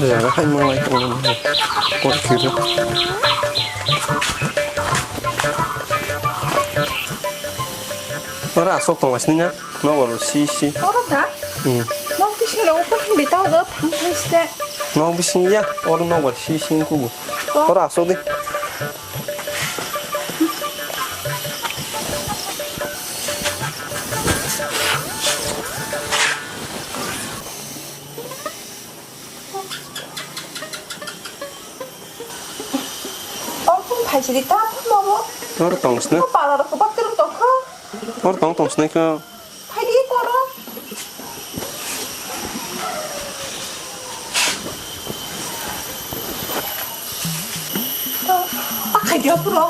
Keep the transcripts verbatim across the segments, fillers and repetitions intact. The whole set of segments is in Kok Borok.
Jaga hai mwnglai tongmani. Kor kiri. Ora asok tongma sini na. Nogo si si. Oro da? Hmm. Nok bising rok ko hindi ta do thang thang ste. Nok bising ya. Oro nogo si si kubu. Ora asok di. Oro phone phaisidi ta phone nogo. Oro tongsna. Ko pala rok bak kwrwng tongkha. Oro tong tongsna kho. Phaidi koro. Akhai dia puro.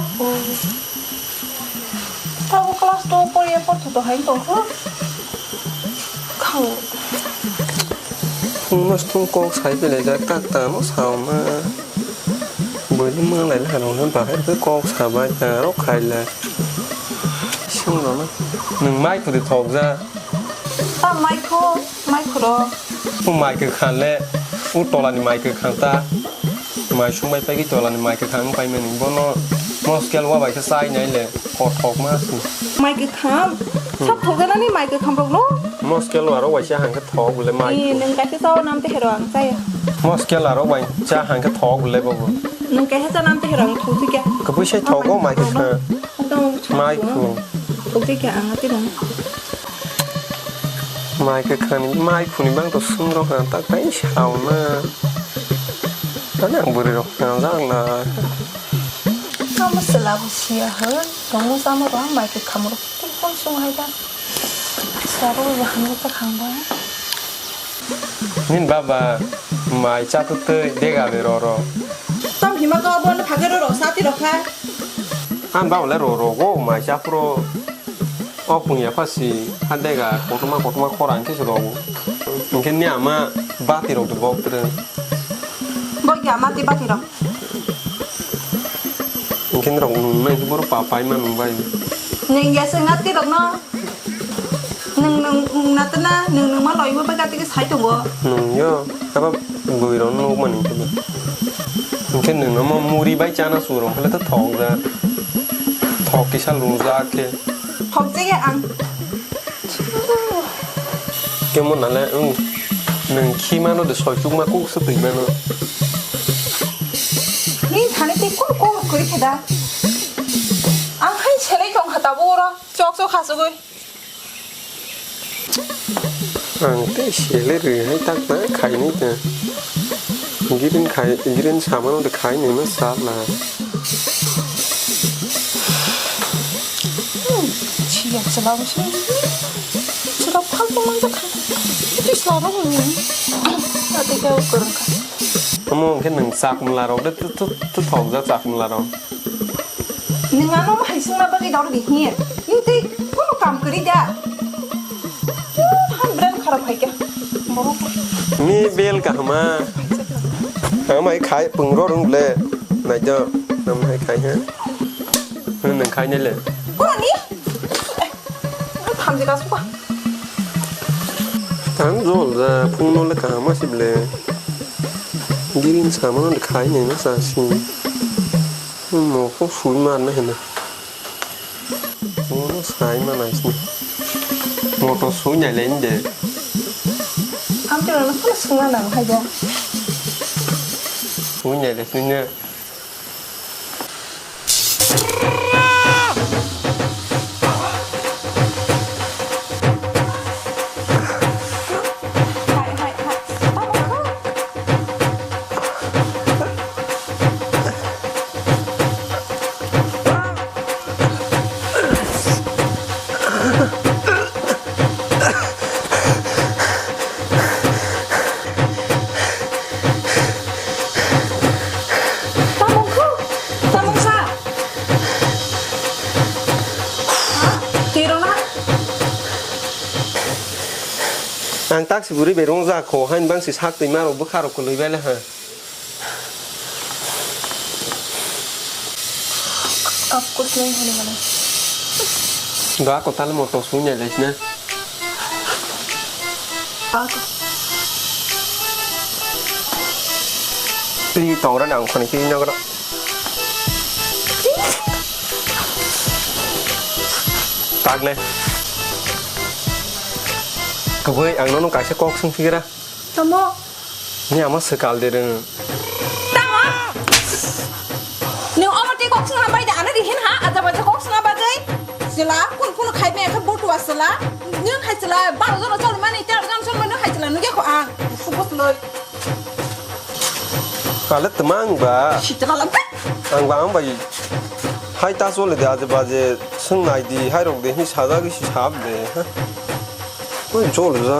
Tabo class two poriya porthoto hai tongkha. Khao. Phung mas phung kok sai belai jak tak tamo sao ma. Bwrwi mwnglai le hano hwnwi bahai khe kok sabai ta aro khailai. Sing rwna. Nwng mai kwrwi thokjak. Ta mai khu, mai khuro. O mai kwkhang le, o tola ni mai kwkhang ta. Mai sung bai paigwi tola ni mai kwkhang wng paimani. Bono moskel wa bai khe chai nai le, kothok ma se. Mai kwkham? Hmm. Sab thokjana ni mai kwkham rok no? Moskel wa rok bai se hang khe thok le mai. Ee, nwng kaisa chao nam te hero ang chaya. Moskel wa rok bai cha hang khe thok le bobo. Nwng kaisa cha nam te hero ang thok kya. Kwpui sai thok o mai kwkhang. Mai khu. Thok kya ang ati rang. Mai kwkhani, mai khuni bang to sung rok ang tak tai sao na. Ani ang bwrwi rok ang jak na. Tamo sela bo sia hwn, tongmo chama rok mai kwkham rok tei phone sung hai ta. Saro bo hamya ta khang ba. Nin baba mai cha tu tei dega be ro ro. Tam hima ka bo na phage ro ro sa ti rok kha. An baba le ro ro go mai cha pro. O phung ya phasi ha dega kotorma kotorma khorang khe se rogo. Hinkhe ni ama bati rok de bok tre. Bo ya mati bati rok. Hinkhe rok nung nai boro pa pai ma nung bai. Nung ya se ngati rok no. Nung nung nung nat na nung nung ma loi ma bai gati ke sai tongo. Nung yo aba bui rok nuk mani. Hinkhe nung no mo muri bai chana su rok le to thok ja. Thok kisa lu ja khe. Thokjaya ang. Kemo nale, wng, nwng khi mano de soi chukma kuk se twi mano. Ni thani tei kok kok kwrwi khe da. Ang hai selai tong kha tabuk oro chok chok khasugwi. Ang tei sele rwi hai tak na khainai ta. Girin khai, girin samano de khai nai ma sal la. Hmm, chiya chala bo se. Chala phal to man jakha. Itu sala bo ni. Ate kya ukur ka. Amo ke nang sak mla rok de tu, tu, tu thok ja sak mla rok. Nwng ano hai sungna bagwi dor di hi. Yung tei kono kam kwrwi da. Ham brand kharap hai kya. Borok. Mi bel kahma. Ham hai khai pungro rung le. Nai do. Ham hai khai ha. Nwng khai ne le. Kono ni? Eh, thamji ka suka. Tang jol ja phungno le kaham ma sible. Girin samano le khai nai ma sa si. Mo ko sui mar na hena. Mo no sai ma nai si. Mo to sui nai le inde. Am te no ko sui ma nang hai ja. Sui nai le sui ne. Tamung kho, tamung sa. Ha? Twi rwna? Ang taksi bwrwi bai rung jak kho, hain bangsi sak twi ma rok bwkha rok kwlwi bai le ha. Kap kus nahi hone wala. Da ko tal moto sui nai lais na. Kap. Twi tongra nang khani ki nogro. Tagle. Kubui ang nono kaisa kok sung figira. Tamo. Ni ama sekal de reng. Tamo. Ni ama te kok sung bai da ana rihin ha, aja baja kok sung bai jai. Sila, kun kun khai me ka botu asila. Ni khai sila, bar jona chol mani, ter jona chol mani khai sila, nu ge ko ang. Subut loi. Kale temang ba. Sitra lampe. Ang ba ang bai. Hai ta chole de aje baje sung nai di hai rok de hi saja gi si sab de. Koi chol ja.